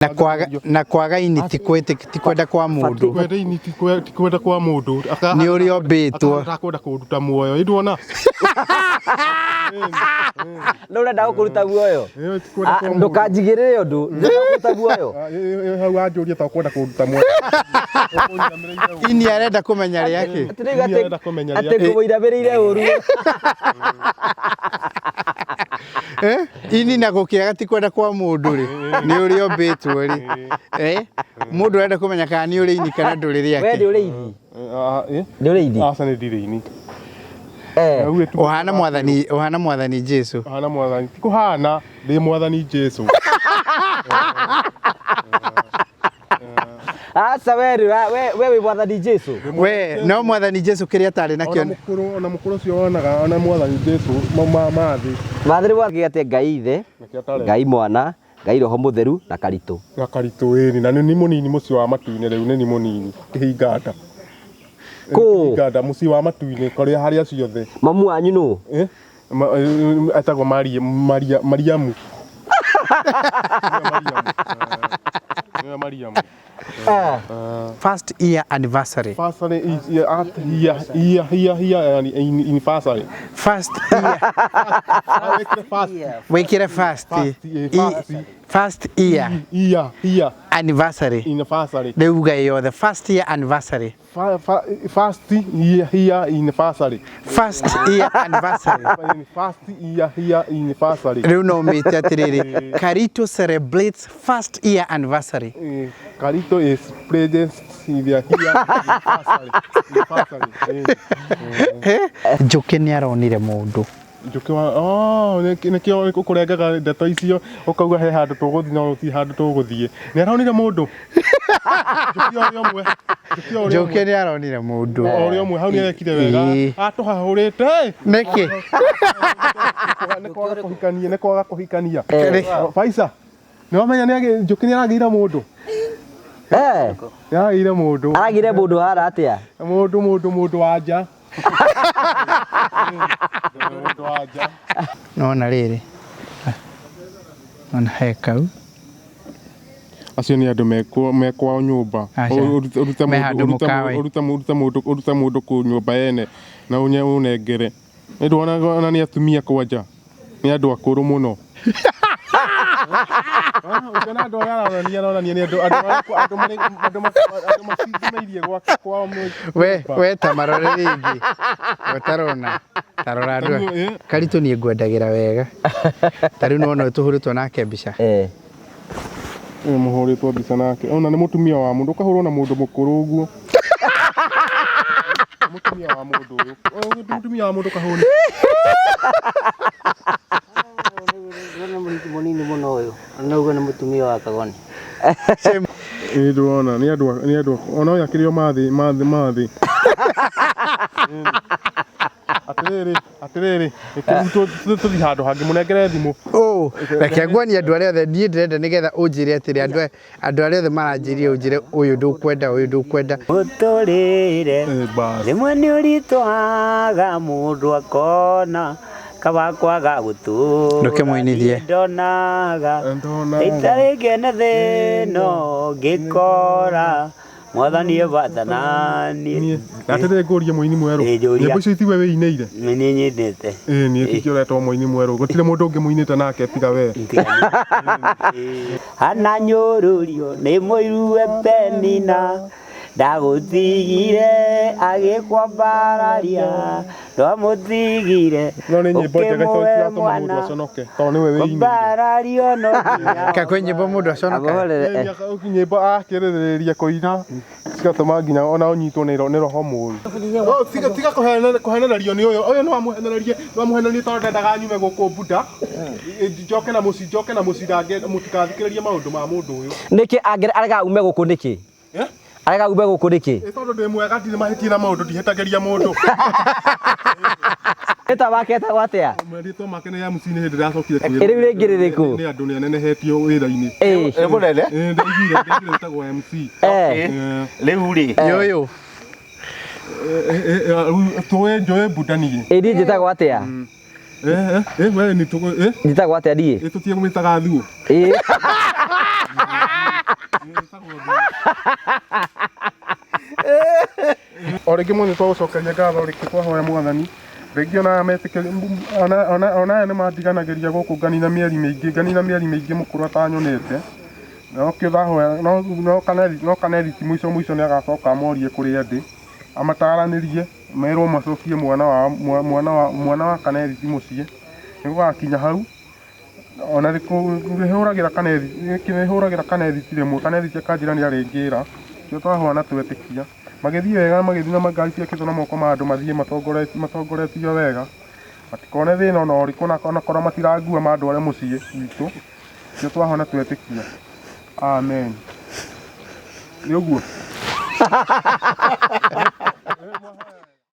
Na kwaga na kwaga ini ti ti kwenda kwa mundu. Kwenda ini ti kwenda kwa mundu. Ni ũrĩa ũmbĩtwo. Atakwenda kũnduta muoyo. Ĩ nduona? No ũrenda gũkũruta muoyo? Ĩ, ti kwenda Ah, kwa mũndũ. ndũkanjigĩrĩre ũndũ. Ndĩrenda gũkũruta muoyo. Ah, ĩ, ĩ, hau wanjũria ta ũkwenda kũnduta muoyo. Ũkũnyinamĩrĩire ũũ. Ini arenda kũmenya rĩake. Atĩ rĩu Ini arenda kũmenya atĩ rĩake. ngũmũinamĩrĩire ũru. Eh? Ini na gũkĩaga ti kwenda kwa mũndũ rĩ. Nĩ ũrĩa ũmbĩtwo rĩ. Eh? Mũndũ arenda kũmenya kana nĩ ũrĩ ini kana ndũrĩ We rĩake. nĩ ũrĩ ini. Ah, ĩ? Nĩ ũrĩ ini. Aca nĩ ndirĩ ini. Eh. Hau ĩtu- Ũhana mwathani, ũhana mwathani Jesu. Ũhana mwathani. Ti kũhana, ndĩ mwathani Jesu. Aca we rĩ, we wĩ mwathani Jesu. We no mwathani Jesu kĩrĩa atarĩ Ona nakĩo. mũkũrũ, ona mũkũrũ ũcio wonaga ona mwathani Jesu mathĩ. Mathĩ nĩ mwagĩ atĩ Ngai ithe, Nĩkĩo atarĩ. Ngai mwana, Ngai roho mũtheru na karitũ. Na karitũ ĩni na nĩ mũnini mũciĩ wa matu-inĩ rĩu nĩ mũnini kĩhinga nda. Kũ? Kĩhinga nda mũciĩ wa matu-inĩ kũrĩa harĩa ciothe. Mamu wanyu nũ? Eh? Etagwo Maria Maria Mariamu. Nĩwe Mariamu. First year anniversary. Anniversary is yeah, at here here here here yani in anniversary. First year. First Wĩkĩre first. First, eh, first. First year year here anniversary. anniversary. Rĩu uga yothe first year anniversary. First year here anniversary. First year anniversary. First year here anniversary. Rĩu no ũmĩte atĩrĩrĩ, Karito celebrates first year anniversary. Karito is present in the here anniversary. Anniversary. Njũkĩ nĩ aronire mũndũ. Njũkĩ wa oh nĩkĩo ũkũrengaga ndeto icio ũkauga he handũ tũgũthiĩ no gũtirĩ handũ tũgũthiĩ. Nĩ aronire mũndũ. Njũkĩ ũrĩa ũmwe. Njũkĩ ũrĩa Njũkĩ ũmwe. nĩ aronire mũndũ. O ũrĩa ũmwe hau nĩ arekire wega. Ĩĩ. Atũhahũrĩte. Nĩkĩ? Nĩ kwaga kũhikania, nĩ kwaga kũhikania. Faisa. Nĩ wamenya nĩ Njũkĩ nĩ aragĩire mũndũ. Eh. Nĩ aragĩire mũndũ. Aragire mũndũ hara atĩa? Mũndũ mũndũ mũndũ wa nja. Mũndũ wa nja. Nona rĩrĩ. Nona he kau. Acio nĩ andũ mekwao nyũmba. Aca. Ũrute Me handũ mũkawa. ũrute mũndũ ũrute mũndũ kũ nyũmba yene na ũnengere. Nĩ ndwona ona nĩ atumia kwanja. Nĩ andũ akũrũ mũno. Ũkĩona andũ arĩa aronania aronania nĩ andũ andũ andũ marĩ andũ andũ macingimairie gwake kwao We we ta marore rĩngĩ. We tarona. Tarora andũ aya. Karitũ niĩ ngwendagĩra wega. Ta rĩu nĩwona ũyũ tũhũrĩtwo nake mbica. Eh. Mũhũrĩtwo mbica nake. Ona nĩ mũtumia wa mũndũ ũkahũrwo na mũndũ mũkũrũ ũguo. Mũtumia wa mũndũ ũyũ. Ũyũ nĩ mũtumia wa mũndũ ũkahũrwo. Nĩ mũhiki mũnini mũno ũyũ. Na ũguo nĩ mũtumia wa Kagoni. Ĩ ndĩrona nĩ andũ nĩ andũ ona ũyũ akĩrĩ o mathĩ mathĩ mathĩ. Atĩrĩrĩ atĩrĩrĩ tũthiĩ handũ hangĩ mũnengere thimũ. Ũ, reke nguonie andũ arĩa othe niĩ ndĩrenda nĩgetha ũnjĩre atĩrĩ andũ aya andũ arĩa othe maranjĩrire ũnjĩre ũyũ ndũkwenda ũyũ ndũkwenda. Mũtũrĩre Bas. rĩmwe nĩ ũritũhaga mũndũ akona kaba kwaga gũtũra. Ndũkĩmũinithie. Ndonaga Ndonaga. itarĩ ngene thĩno ngĩkora mwathani e bata naniĩ. Na atĩrĩrĩ ngũrie mũini mwerũ. Ĩ, njũria. Nyĩmbo icio itiwe wĩinĩire. Nĩ niĩ nyendete. Ĩ niĩ tikĩo ũretwo mũini mwerũ. Gũtirĩ mũndũ ũngĩ mũinĩte nake tiga we. Ananyũrũrio nĩ mũiruwe Penina ndagũtigire agĩkwambararia ndwamũtigire No nĩ nyĩmbo njega tondũ ũkĩmũhe itiratũma mũndũ mwana aconoke tondũ nĩwe wĩinĩire. kwambarario no nginya Ka kwĩ nyĩmbo mũndũ aconokaga. Amũhũrĩre. Ĩ, nyĩmbo akĩrĩrĩria kũina cigatũma nginya ona ũnyitwo nĩ roho mũru. Oh, tiga tiga kũhenererio nĩ ũyũ. Ũyũ nĩ wamũhenererie nĩ wamũhenererie tondũ ndendaga nyume gũkũ Buda. Njoke na mũciĩ njoke na mũciĩ mũtigathikĩrĩrie maũndũ ma mũndũ ũyũ. Nĩkĩ arega ume gũkũ nĩkĩ? Eh? Arega ume gũkũ nĩkĩ? Ĩ tondũ ndĩ mwega ndirĩ mahĩtia na maũndũ ndihĩtagĩria mũndũ. Rĩtwa wake etagwo atĩa? Marĩtwa make nĩ ya MC nĩ hĩndĩ ndĩracokire Ĩ, rĩu rĩngĩ rĩrĩkũ? Nĩ andũ nĩ anenehetio wĩra-inĩ. Ĩ. Nĩ mũnene? Ĩ, ndaiguire ndaiguire wĩtagwo MC. Eh. Eh, Rĩu rĩ Nĩ ũyũ. Tũĩ njũĩ Buda niĩ. Ĩ niĩ njĩtagwo atĩa? We nĩ tũgũ Njĩtagwo atĩa niĩ? Ĩ tũtige kũmĩtaga thuo. Ĩ. O rĩngĩ mwathani twagũcokeria ngatho rĩngĩ twahoya mwathani rĩngĩ ona aya metĩkĩri ona aya nĩ mandiganagĩria gũkũ nganina mĩeri mĩingĩ, nganina mĩeri mĩingĩ mũkũrũ atanyonete. No kĩo ndahoya no Kanethi, no Kanethi ti mũico mũico nĩ agacoka amorie kũrĩa ndĩ amataranĩrie merwo macokie mwana wa mwana wa mwana wa Kanethi ti mũciĩ. Nĩ gũgakinya hau ona nĩhũragĩra Kanethi, nĩhũragĩra Kanethi ti rĩmwe, Kanethi akanjĩra nĩ arĩngĩra. Kĩo twahoya na twetĩkia magĩthiĩ wega, magĩthiĩ na ngari ciakĩtwo na moko ma andũ, mathiĩ matongoretio wega, matikone thĩna ona ũrĩkũ, onakorwo matirangua mandware mũciĩ gwitũ. Kĩo twahoya na twetĩkia, amen. Nĩ ũguo.